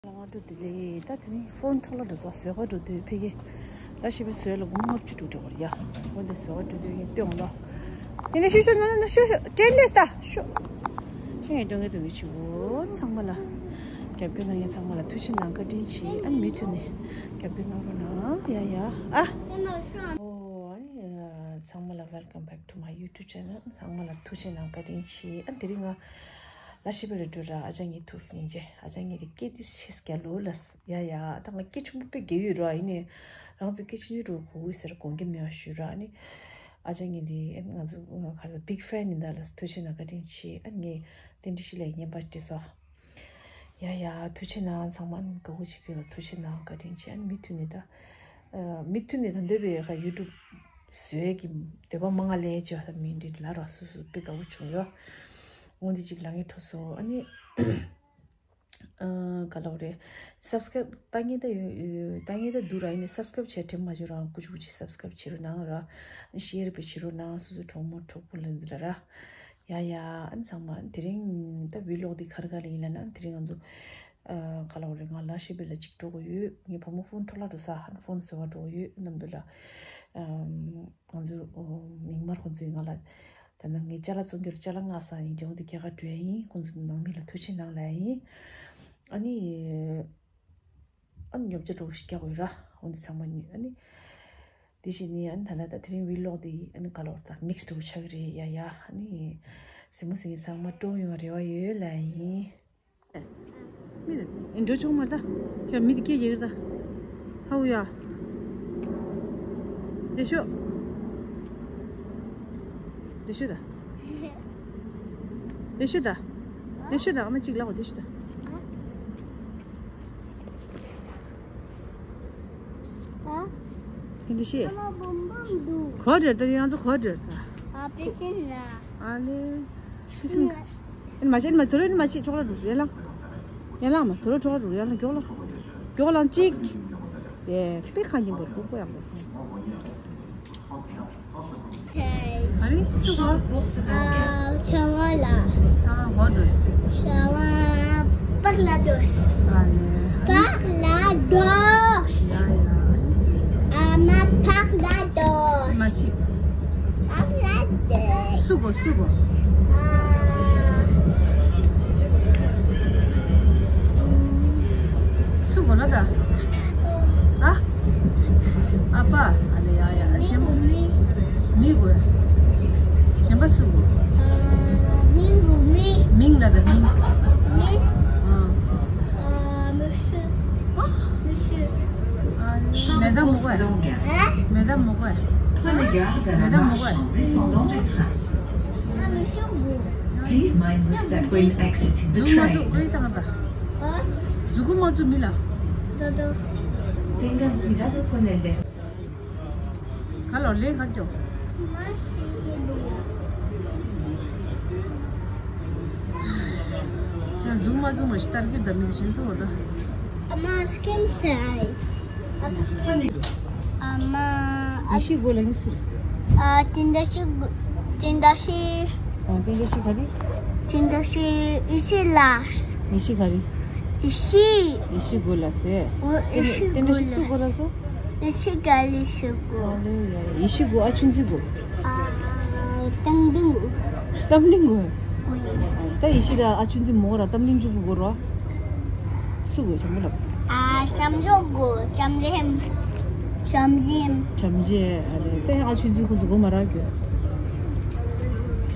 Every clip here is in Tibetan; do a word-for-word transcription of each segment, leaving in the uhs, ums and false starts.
ལ་ང་འགྲོ་དུས་ལས་ད་དེ་ནི་ཕོན་འཕྲོ་བརླག་འགྲོ་ས་བཟོས་ག་འགྲོ་དུས་ཕ་གི་ལ་ཞིག་པའི་བཟོས་ལ་སྒོར་མོ་ལྔ་བཅུ་དྲུག་སྤྲད་པ་རེད་ཡ། འོན་ཏེ་བཟོས་ག་འགྲོ་དུས་ངས་སྟོན་ལ། དེ་ནས་ཤོད་ཤོད་ན་ན་ཤོད་ཤོད་ཀྲེན་ལེས་ད་ཤོད། ཅི་ངས་སྟོན་གི་སྟོན་གི་བྱེད་འོ། ཚང་མ་ལ་རྒྱབ་སྐྱོར་གནང་མཁན་ཚང་མ་ལ་ཐུགས་རྗེ་གནང་བཀའ་དྲིན་ཆེ། ཨ་ནི་མུ་མཐུད་ནས་རྒྱབ་སྐྱོར་གནང་རོགས་གནང་ཡ་ཡ་ཨ། ཨོ་ཨ་ནི་ཚང་མ་ལ་welcome back to my YouTube channel. ཚང་མ་ལ་ཐུགས་རྗེ་གནང་བཀའ་དྲིན་ཆེ། ཨ་ནི་དེ་རིང་ང་ལ་ཞིག་པའི་ལ་འགྲོ་ར། ཨ་ཅག་ངའི་ཐུགས་སྙིང་རྗེ། ཨ་ཅག་ངའི་དེ་སྐད་དེ་ཤེས་སྐྱ་ལོ་ལ་ཡ་ཡ། ད་ང་སྐད་ཆུང་པོ་དཔེ་རྒྱག་ཡོད་ར། ཡིན་ནའི་རང་ཚོ་སྐད་ཆུང་ཆུང་འགྲོ་གོ་གི་ཟེར་དགོངས་འགལ་མེད་པ་ཞུ་ར། ཨ་ནི་ཨ་ཅག་ངའི་དེ་ཨ་ནི་ང་ཚོ་ང་ག་ཚོད་big fan ཡིན་ད་ལ་ཐུགས་རྗེ་གནང་བཀའ་དྲིན་ཆེ། ཨ་ནི་ངས་རྟེན་འབྲེལ་ཞིག་ལ་བརྙན་པར་བྲིས་སོ། ཡ་ཡ་ཐུགས་རྗེ་གནང་། ཚང་མ་ཨ་ནི་དགའ་བོ་བྱེད་ཀྱི་ཡོད་ལ་ཐུགས་རྗེ་གནང་བཀའ་དྲིན་ཆེ། ཨ་ནི་མུ་མཐུད་ནས་ད་མུ་མཐུད་ནས་ད་འདོད་པའི་ཁ་YouTube བཟོས་ཀྱི་འདོད་པ་མང་ང་ལས་བྱེད་ལ་མི་འདི་ལ་ར་སོ་སོ་དཔེ་དགའ་བོ་བྱུང་ཡོད། འོན་ཏེ་ཅིག་ལ་ངས་འཕྲོ་སོང་ཨ་ནི། ཨ་ག་ལབ་རེད། subscribe ལྟ་མཁན་ད་ཡོད་ལྟ་མཁན་ད་འདུག་ར། ཡིན་ནའི་subscribe བྱས་དྲན་མ་བྱུང་རང་ཀུ་ཅི་ཀུ་ཅི་subscribe བྱེད་རོགས་གནང་ར། share བྱེད་རོགས་གནང་། སོ་སོའི་གྲོགས་མོ་གྲོགས་པོ་ལ་འདི་ལ་ར། ཡ་ཡ་ཨ་ནི་ཚང་མ་དེ་རིང་ད་vlog འདི་ག་རེ་ག་རེ་ཡིན་ལབ་ན། དེ་རིང་ང་ཚོ་ཨ་ག་ལབ་རེད། ང་ལ་ཞིག་པའི་ལ་ཅིག་འགྲོ་དགོས་ཡོད། ངའི་བུ་མོ་ཕོན་འཕྲོ་བརླག་འགྲོ་ས་ཧན་ཕོན་བཟོ་བ་འགྲོ་དགོས་ཡོད། གནམ་དུ་ལ་ཨམ་ང་ཚོ་མིག་དམར་ཁོང་ཚོས་ང་ལ་ད་ནང་ངའི་ཅ་ལག་བཙོང་རྒྱུར་ཅ་ལག་མངགས་ས་ཡིན། འདྲེ་འོ་དེ་རྒྱ་གར་འགྲོ་ཡ་ཡིན། ཁོང་ཚོ་ནང་མི་ལ་ཐུགས་རྗེ་གནང་ལབ་ཡ་ཡིན། ཨ་ནི། ཨ་ནི་ཉོ་ཆ་འདྲ་བོ་ཞིག་རྒྱག་དགོས་ར། འོ་འདི་ཚང་མ་ཉོས། ཨ་ནི་དེ་བཞིན་ནི་ཨ་ནི་ད་ལྟ་ད་དེ་རིང་vlog འདི་ཨ་ནི་ག་ལབ་ད་mix འདྲ་བོ་ཆགས་ཀྱི་རེད་ཡ་ཡ། ཨ་ནི་གཟིགས་མོ་གཟིགས་མཁན་ཚང་མ་སྤྲོ་ཡོང་རེ་བ་ཡོད་ལ་ཡིན། མི་དེ་འགྲོ་ཆོག་མ་རེད་ད། ཁྱེད་མི་དེ་སྐད་རྒྱག་གི་རེད་ད། ཧའུ་ཡ། དེ་ཤོད། དེ་ཤོད་ད། དེ་ཤོད་ད། དེ་ཤོད་ད། ཨ་མ་གཅིག་ལབ་གོ། དེ་ཤོད་ད། ཨ། དེ་འདི་ཤེས། ཨ་མ་བུམ་བུམ་འདུག་ག་རེ་ད་ང་ཚོ་ག་རེ་ད། ཨ་པེ་སིན་ལ། ཨ་ལེ། ཨ་ནི་མ་བྱེད་ཨ་ནི་མ་དུ་རུ་ཨ་ནི་མ་བྱེད་ཆོག་ལ་འགྲོ་ཡན་ལག་ཡན་ལག་མ་དུ་རུ་ཆོག་ལ་འགྲོ་ཡན་ལག་མགྱོགས་ལ། མགྱོགས་ལ་གཅིག་དེ་དཔེ་ཁ་ཉིན་པོ་ལྐུགས་པ་ཡག་པོ། ཨ་རེ་སུ་གོ་ཨ་ཆ་བ་ལ། ཆ་བ་གོ་འགྲོ། ཆ་བ་པག་ལ་འགྲོ། ཨ་ནི་པག་ལ་འགྲོ། ཡ་ཡ། ཨ་མ་པག་ལ་འགྲོ། མ་ཤི། པག་ལ་འགྲོ། སུ་གོ་སུ་གོ་ཨ། སུ་གོ་ལ་ད། ཨ། ཨ་ཕ། ཨ་ལེ་ཡ་ཡ། ཨ་གཞན་པ། མི་གོ་གཞན་པ་སུ་གོ་མིང་གོ་མིང་། མིང་ལ་ད་མིང་། མིང་། ཨ། ཨ་མི་ཤེས། ཨ། མི་ཤེས། ཨ་མེ་ད་མོ་གོ་ཨ། མེ་ད་མོ་གོ་ཨ། མེ་ད་མོ་གོ་ཨ། ཨ་མི་ཤེས་གོ Please mind the step when exiting the train. ཨ། མཛུ་གུ་མ་བཙུགས་མི་ལ། ད་ད། Tenga cuidado con el des- ག་ལོ་ལེ་ག་ཀྱོ། མ་ཤི་གི་འདུག་ཁྱོད་མཛུ་གུ་མ་བཙུགས་མ་ཤི་ཏར་གི་ད་མི་ཤིན་ཚོ་ད། ཨ་མ་སྐེམ་སའི། ཨ་མ། ཨ་ཤི་གོ་ལ་ནི་སུ། ཨ་ཏིན་ད་ཤི་གོ་ཏིན་ད་ཤི། ཨ་ཏིན་ད་ཤི་ག་རེ། ཏིན་ད་ཤི་ཨི་ཤི་ལ། ཨི་ཤི་ག་རེ། ཨི་ཤི། ཨི་ཤི་གོ་ལ་སེ། ཨོ་ཨི་ཤི་གོ་ལ། ཏིན་ད་ཤི་སུ་གོ་ལ་སོ། ཨི་ཤི་ག་ལི་ཤི་གོ། ཨ་ལེ་ཡ། ཨི་ཤི་གོ་ཨ་ཆུན་ཟི་གོ། ཨ་ཏང་ཏིང་གོ། གཏམ་གླིང་གོ། ཨོ་ཡ། ད་ཨི་ཤི་ད་ཨ་ཆུན་ཟི་མོ་ར་གཏམ་གླིང་ཅུ་གོ་གོ་ར། སུ་གོ་ཆམ་པོ་ལབ། ཨ་ལྕམ་ཇོ་གོ་ལྕམ་ལེམ། ལྕམ་ཇེམ། ལྕམ་ཇེ། ཨ་ལེ་ད་ཨ་ཆུན་ཟི་ཁོ་ཚོ་གོ་མ་ར་གོ།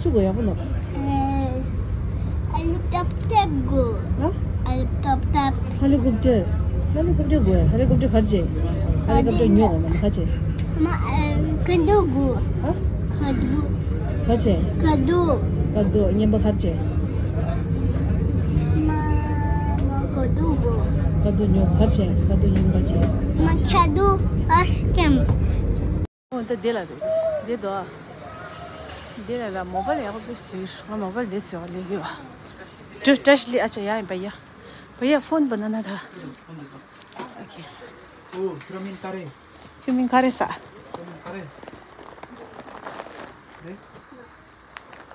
སུ་གོ་ཡག་པོ་ལབ། ཨེ། ཧེ་ལི་ཀོབ་ཊར་གོ། ཧ། ཧེ་ལི་ཀོབ་ཊར། ཧེ་ལི་ཀོབ་ཊར། ཧེ་ལི་ཀོབ་ཊར་གོ། ཧེ་ལི་ཀོབ་ཊར་ག་རེ་བྱེད། ཧེ་ལི་ཀོབ་ཊར་ཉོ་གོ་མ་ག་བྱེད། མ་ཨེ་ཁ་དོ་གོ། ཧ། ཁ་དོ། ག་བྱེད། ཁ་དོ། ཁ་དོ་ཉན་པ་ག་རེ་བྱེད། མ་མ་ཁ་དོ་གོ། ཁ་དོ་ཉོ་ག་བྱེད། ཁ་དོ་ཉོ་ག་བྱེད། མ་ཁ་དོ་ཨ་སྐེམ། ཨོ་ད་དེ་ལ་རེད། དེ་དོ། དེ་ལ་ལ་མོ་བལ་ཡག་པོ་བཟོས། ང་མོ་བལ་དེ་བཟོས་པ་ལས་ཡོད་པ། བཀྲ་ཤིས་བདེ་ལེགས། ཨ་ཅག་ཡ་ཡིན་པ་ཡ། བ་ཡ་ཕོན་པ་ན་ན་ད། ཨོ་ཁེ། ཨོ་ཁྱོད་མིང་ག་རེ། ཁྱོད་མིང་ག་རེ་ཟ། ཁྱོད་མིང་ག་རེ། རེད།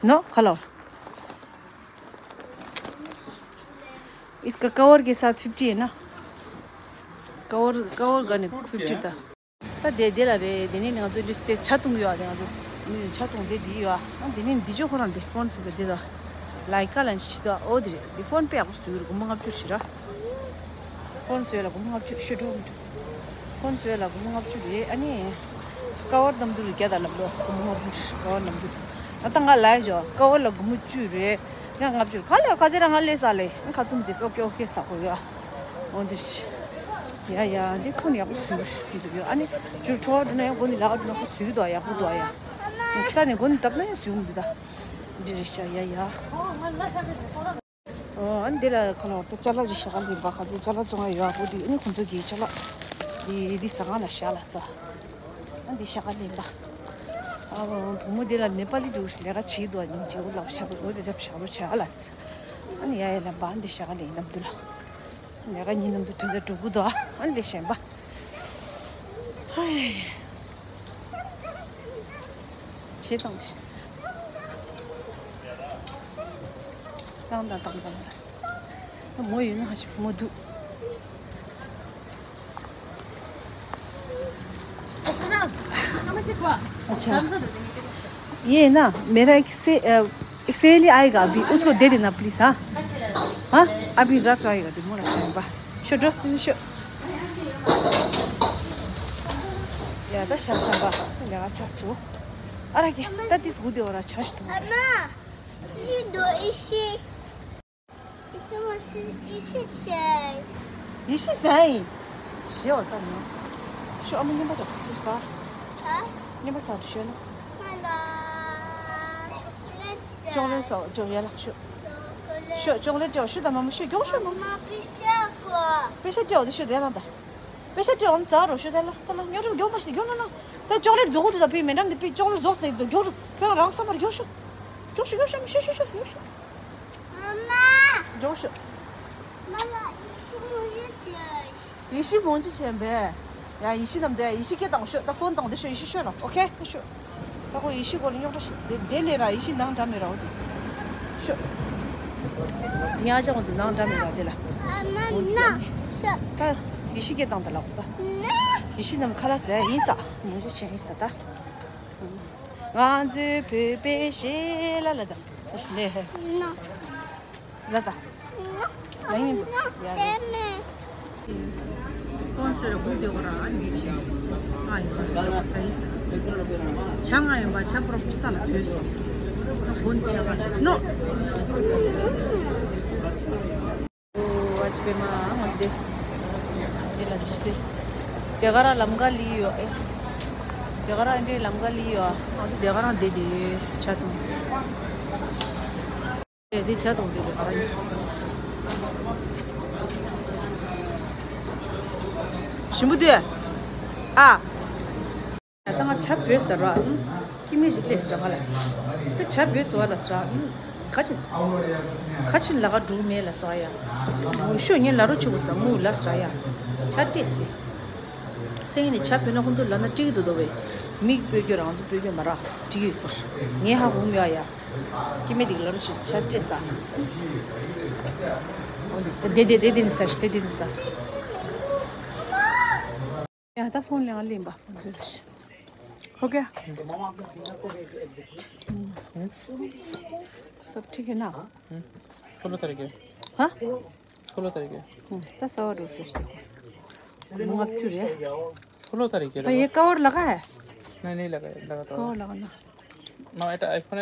ནོ་ཁ་ལོ། इसका कवर के साथ फिफ्टी है ना? Cover, cover का नहीं, फिफ्टी था। ད་དེ་དེ་ལ་རེད། དེ་ནས་ང་ཚོ་ལིས་དེ་ཇ་འཐུང་ཡོད། དེ་ང་ཚོ་ཇ་འཐུང་དེ་དེ་ཡོད། ཨ་དེ་ནས་འདི་ཅོ་ཁོ་རང་དེ་ཕོན་སུ་ཟ་དེ་ད་ལའི་ཀ་ལན་ཤི་ད་ཨོ་དེ་རེད། དེ་ཕོན་དཔེ་ཡག་པོ་བཟོས་རེད། སྒོར་མོ་ལྔ་བཅུ་ཞིག་ར། ཕོན་བཟོས་ལ་སྒོར་མོ་ལྔ་བཅུ་ཤོད་འགྲོ་མི་འགྲོ། ཕོན་བཟོས་ལ་སྒོར་མོ་ལྔ་བཅུ་རེད། ཨ་ནི་ཀ་བར་གནམ་དུ་རུ་བརྒྱ་དང་ལབ་ལོ། སྒོར་མོ་ལྔ་བཅུ་རེད། ཀ་བར་གནམ་དུ་རུ། ད་ང་ལའི་ཞོ་ཀ་བར་ལ་སྒོར་མོ་བཅུ་རེད། ང་ལྔ་བཅུ་རེད། ག་ལ་ག་ཚེ་ར་ང་ལས་ས་ལས་ཁ་སུམ་དེ་ཨོ་ཁེ་ཨོ་ཁེ་ས་གོ་ཡོད། འོ་འདིར་ཡ་ཡ་འདི་ཁོ་ནི་ཡག་པོ་བཟོས་འདུག་ཡོད། ཨ་ནི་ཇུར་ཁྲོ་བ་འགྲོ་ན་ཡང་སྒོ་ནི་ལག་འགྲོ་ན་ཁོ་བཟོས་འདུག་ཡག་པོ་འདུག་ཡ། ས་ནས་སྒོ་ནི་བཏབ་ན་ཡང་བཟོས་མི་འདུག་ད། འདི་རེད་ཤག་ཡ་ཡ། ཨོ་ཨ་ནི་འདི་ལ་ཁོ་ལ་ཅ་ལག་ཅིག་ཤ་ཁ་ལིན་པ་ག་ཚོད་ཅ་ལག་བཙོང་ཡ་ཡོད་ཨ་པོ་འདི་ཨ་ནི་ཁོ་ཚོ་གི་ཅ་ལག་འདི་འདི་ཟ་ཁང་ལ་བཞག་ལ་ས། ཨ་འདི་ཤ་ཁ་ལིན་པ། ཨ་བུ་མོ་འདི་ལ་ནེ་པ་ལི་འདྲ་བོ་ཞིག་ལས་ཀ་བྱེད་འདུག་ཨ་ནི་འདྲ་བོ་ལབ་ཤ་བུ་འོ་དེ་འདྲ་བཞག་རོགས་བྱ་ལ་ས། ཨ་ནི་ཡ་ཡ་ལ་འབའ་འདི་ཤ་ཁ་ལིན་ནམ་དུ་ལ། ལས་ཀ་ཉིན་ནམ་དུ་དོན་དག་འགྲུབ་གི་འདུག་ཨ་ནི་ལས་གཞན་པ། ཧའི། བྱེད་སྟངས་ཤིག་བཏང་དང་བཏང་དང་། མོ་ཡོད་ན་ཧ་ཤི་མོ་འདུག अच्छा। ये ना, मेरा एक से, अ, एक सहेली आएगा अभी, उसको दे देना प्लीज। हाँ, हाँ, अभी रख आएगा, दे मोला शाम बा। Show drop show. या दा शाम शाम बा। या सा सो। अरे क्या? ता दिस गुदे और अच्छा तो। अम्मा, इसी दो, इसी। इसी मशीन, इसी से। इसी से। ཞེས་པར་ལྟ་ནས། ཤོ་ཨ་མ་རྔན་པ་ཅོག་སུ་ཟ། ཨ། རྔན་པ་ཟ་དུ་ཤོད་ན། ང་ལ་ཅོག་ལེ་ཊི་ཟ། ཅོག་ལེ་ཊི་ཟ་ཅོག་ཡ་ལ་ཤོ། ཅོག་ལེ་ཊི། ཤོ་ཅོག་ལེ་ཊི་ཅོག་ཤོ་ད་མ་མ་ཤོ་མགྱོགས་ཤོ་ནོ། མ་པེ་ཤ་གོ། པེ་ཤ་ཊི་འོ་དེ་ཤོ་དེ་ལ་ད། པེ་ཤ་ཊི་འོ་ནི་ཟ་རོ་ཤོ་དེ་ལ་ད་ལ་ཉོ་རུ་མགྱོགས་མ་ཤི་མགྱོགས་ནོ་ནོ། ད་ཅོག་ལེ་ཊི་རྫོགས་དུ་ད་ཕི་མེ་འགྲམ་དེ་ཕི་ཅོག་ལེ་ཊི་རྫོགས་ཟེར་དུ་མགྱོགས་རུ་ཁྱོད་རང་བསམ་པར་མགྱོགས་ཤོ། མགྱོགས་ཤོ་མགྱོགས་ཤོ་མ་ཤོ་ཤོ་ཤོ་མགྱོགས་ཤོ། མ་མ། མགྱོགས་ཤོ། མ་ལ་ཡེ་ཤེས་མོང་ཅི་ཆེན་པས། ཡ་ཡེ་ཤེས་རྣམས་དེ་ཡེ་ཤེས་སྐད་བཏང་ཤོ། ད་ཕོན་བཏང་དེ་ཤོ་ཡེ་ཤེས་ཤོ་ལ་ཨོ་ཁེ་ཤོ། ད་ཁོ་ཡེ་ཤེས་སྐོར་ལ་རྙོག་དྲ་ཤོ་དེ་དེ་ལས་ར་ཡེ་ཤེས་ནང་འདྲ་མེད་ར་འོ་དེ་ཤོ། ཉ་ཅག་ཁོ་ཚོ་ནང་འདྲ་མེད་ར་དེ་ལ། ཨ་མ་ན་ཤོ། ད་ཡེ་ཤེས་སྐད་བཏང་ད་ལ་ཨོ་ད། ན། ཡེ་ཤེས་རྣམས་ཁ་ལ་ཟེར་ཡིན་ས་མོང་ཅི་ཆེན་ཡིན་ས་ད། ང་ཚོའི་བོད་པའི་གཞས་ལ་ལ་དང་། ལ་དང་། ལ་ཡིན། ཡ་ལ། ཀོན་སེར་དགུ་དེ་གོ་ར་ཨ་ནི་ཆེ། ང་ཡིན་པ་ས་ཡིན་ས། ཆ་ང་ཡིན་པ་ཆ་པོ་ར་ཕུ་ས་ལ་བོས་སོང་། ད་གོན་ཆ་ང་ནོ། ཨོ་ཨ་ཅི་པེ་མ་ང་དེ་དེ་ལ་དེ་ཤི་དེ། དེ་ག་ར་ལམ་ཀ་ལི་ཡོད་ཨེ། དེ་ག་ར་འདྲེ་ལམ་ཀ་ལི་ཡོད་ཨ། ང་ཚོ་དེ་ག་རང་དེ་དེ་ཆ་དུང་། དེ་དེ་ཆ་དུང་དེ་དེ་ག་ར་ཡོད། ཞིམ་པོ་དེ་ཨ། ད་ང་ཇ་བོས་ཟེར་ར། ཁྱི་མི་ཞིག་སླེབས་ཟེར་བ་ལ། ཁྱོད་ཇ་བོས་ཟེར་བ་ལ་ཟེར། ཁ་ཆེ། ཁ་ཆེ་ལ་ག་འགྲོ་མེད་ལ་ཟེར་ཡ། ངུ་ཤོ་ངའི་ལ་རོ་ཆུ་བོ་ཟ་མུ་ལ་ཟེར་ཡ། ཇ་སྤྲད་སྟེ། སེང་ནི་ཇ་བོས་ན་ཁོང་ཚོ་ལ་ན་སྤྲད་ཀྱི་འདུག་དོ་བས། མིག་སྤོས་རྒྱུ་རང་ཚོ་སྤོས་རྒྱུ་མ་ར་སྤྲད་ཀྱི་ཡོད་ཟེར། ངའི་ཧ་གོ་མི་ཡ་ཡ། ཁྱི་མི་དེ་གི་ལ་རོ་ཆུ་ཇ་སྤྲད་ས། དེ་དེ་དེ་དེ་ནི་ཟ་ཤི་དེ་དེ་ནི་ཟ། ཡ་ད་ཕོན་ལེན་ལེན་པ་ཕོན་ཟེར་ཤི། हो गया? सब ठीक है ना? हम्म। सोलह तारीख है। हाँ? सोलह तारीख है। हम्म, तो सौ दो सौ से। मुंगा चुरे। सोलह तारीख है। ये कवर लगा है? नहीं, नहीं लगा है, लगा तो कवर है। लगा ना। ना, এটা iPhone,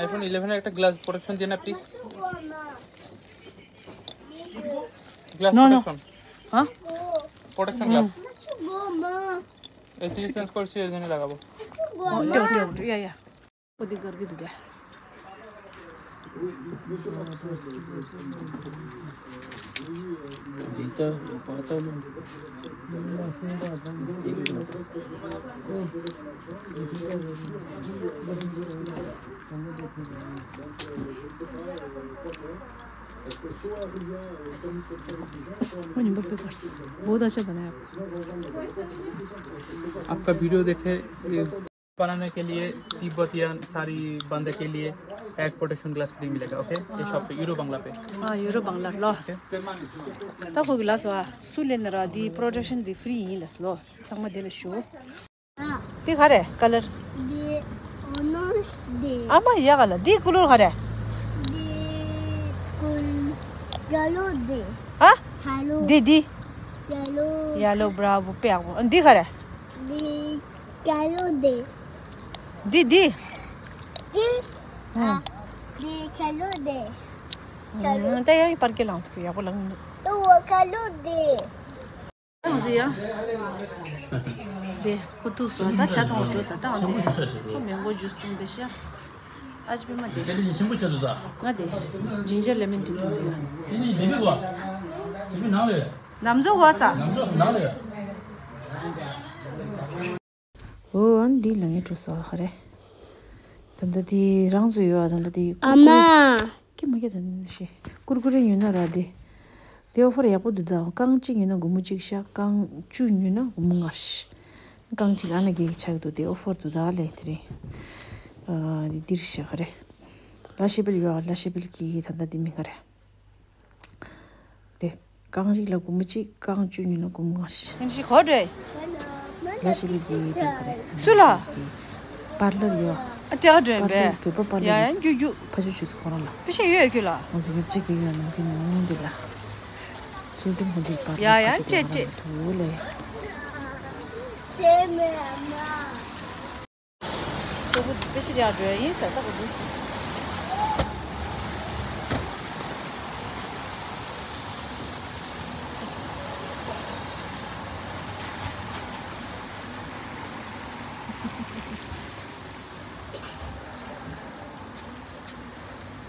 iPhone eleven এর একটা গ্লাস প্রোটেকশন দিয়ে না, please. Glass no, no. Protection. हाँ? Protection glass. এসি চেঞ্জ করছি, এই জন্য লাগাবো। ओ, उठो, उठो, उठो, या, या। वो दिख करके दे दे। वो नहीं, बस पे कर। बहुत अच्छा बनाया। आपका वीडियो देखे, ये बनाने के लिए, तिब्बतियन साड़ी बांधने के लिए। बैक प्रोटेक्शन ग्लास फ्री मिलेगा। ओके, ये शॉप पे यूरो बंगला पे। हाँ, यूरो बंगला लो। ད་ཁོ་གི་ལ་སོ་ཨ་སུ་ལེན་ན་ར་དེ་པྲོ་ཊེག་ཤན་དེ་ཕི་རི་ཡིན་ལ་སོ། ཚང་མ་དེ་ལ་ཞུ། དེ་ག་རེ་ཀ་ལར། འདི་ཨོ་ནོ་སི་དེ། ཨ་མ་ཡ་ག་ལ་དེ་ཀུ་ལུར་ག་རེ། འདི་ཀུལ་ཡེ་ལོ་དེ། ཨ། ཡེ་ལོ། འདི་འདི། ཡེ་ལོ། ཡེ་ལོ། བྷ་ར་བོ། དཔེ་ཡག་པོ། འདི་ག་རེ། འདི་ཡེ་ལོ་དེ། འདི་འདི། འདི། ཨ། འདི་ཡེ་ལོ་དེ། ད་ཡང་པར་ཀེ་ལང་ཐུག་ཡག་པོ་ལང་། ཏོ་ཡེ་ལོ་དེ། ང་ཚོ་ཡང་དེ་ཁོ་ཐུག་སོང་། ད་ཇ་འཐུང་བ་འགྲོ་ས། ད་ཨང་དེ་ཁོ་མེང་གོ་ཇུས་འཐུང་དེ་ཤ། ཨ་ཅི་པི་མ་དེ། དེ་ལས་ཆེན་པོ་ཆེ་འདུག་ད། ང་དེ་ཇིན་ཇར་ལེ་མོན་ཊི་འཐུང་དེ། དེ་ནི་དེ་མི་གོ། དེ་མི་ནང་ལ་ཡོད། ནམ་ཚོ་བ་ས། ནམ་ཚོ་ནང་ལ་ཡོད། འོ་ཨ་ནི་འདི་ལ་ངས་འགྲོ་ས་ཧ་རེ། ད་ལྟ་དེ་རང་ཚོ་ཡོད་ཨ། ད་ལྟ་དེ་ཨ་མ། ཀི་མ་ཀི་ད་ནི་ཤི། ཀུར་ཀུ་རེ་ཉོས་ན་ར་དེ། དེ་ཨོ་ཕར་ཡག་པོ་འདུག་ད། རྐང་གཅིག་ཉོས་ན་སྒོར་མོ་གཅིག་ཤ། རྐང་བཅུ་ཉོས་ན་སྒོར་མོ་ལྔ་ཤི། རྐང་གཅིག་ལ་ཨ་ན་བརྒྱད་ཀྱི་ཆགས་འདུག་དེ་ཨོ་ཕར་འདུག་ད་ལས་དེ་རེད། ཨ་དེ་འདིར་ཤི་ཧ་རེ། ལ་ཤི་བིལ་ཡོད་ཨ། ལ་ཤི་བིལ་གི་ད་ལྟ་དེ་མི་ཧ་རེ། དེ་རྐང་གཅིག་ལ་སྒོར་མོ་གཅིག་རྐང་བཅུ་ཉོས་ན་སྒོར་མོ་ལྔ་ཤི། ཨེ་ཤི་གོ་འདྲེ། ལ་ཤི་བིལ་གི་དེ་ག་རེ། སུ་ལ། པར་ལར་ཡོད། ཨ་ཏྲེ་ཨ་འདྲེ་པར་ལར། བོད་པ་པར་ལར། ཡ་ཡ་རྒྱུ་རྒྱུ། ཕ་ཆུ་ཆུ་དུ་ཁོ་རང་ལ། པེ་ཤ་ཡོད་ཁྱོད་ལ། ང་ཚོ་ཡོད་ཅིག་གི་ཡོད་ནམ་གི་ནང་འདི་ལ། ཚུལ་ཁྲིམས་ཁོ་འདི་པར་ལར། ཡ་ཡ་ཕ་ཆུ་ཏྲེ་དུ་ཏྲེ། ཁོ་རང་ལ་ཐུག་ལེ། ཁོ་བོ་དཔེ་ཤི་རེ་འགྲོ་ཡ་ཡིན་ཟེར་ལྟ་གི་འདུག་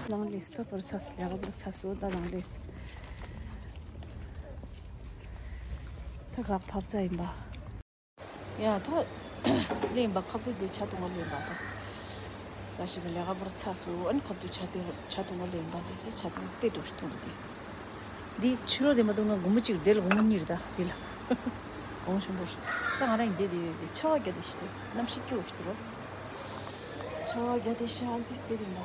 ལང་ལེ་སི་ད་བར་ཚ་ལས་ཀ་བར་ཚ་སོ་ད་ལང་ལེ་སི། ད་གག་ཕབ་ཚ་ཡིན་པ། ཡ། ད་ལེན་པ་ཁབ་ཏུ་དེ་ཆ་ཐུང་བ་ལེན་པ་ད། ལ་ཞིག་ལས་ཀ་བར་ཚ་སོ་ཨན་ཁབ་ཏུ་ཆ་དེ་ཆ་ཐུང་བ་ལེན་པ་དེ་ཆ་ཐུང་དེ་འགྲོ་ཐུང་དེ། འདི་ཕྱི་རོལ་དེ་མ་གཏོགས་ང་སྒོར་མོ་གཅིག་དེ་ལ་སྒོར་མོ་གཉིས་རེད་ད་དེ་ལ། གོང་ཆེན་པོ་རེད། ད་ང་རང་ཡིན་དེ་དེ་ཆར་པ་བརྒྱབ་དེ་ཤི་དེ་གནམ་གཤིས་སྐྱིད་པོ་ཞིག་འདུག་རོ། ཆར་པ་བརྒྱབ་དེ་ཤི་ཨན་ཏིས་དེ་དེ་ཡིན་པ།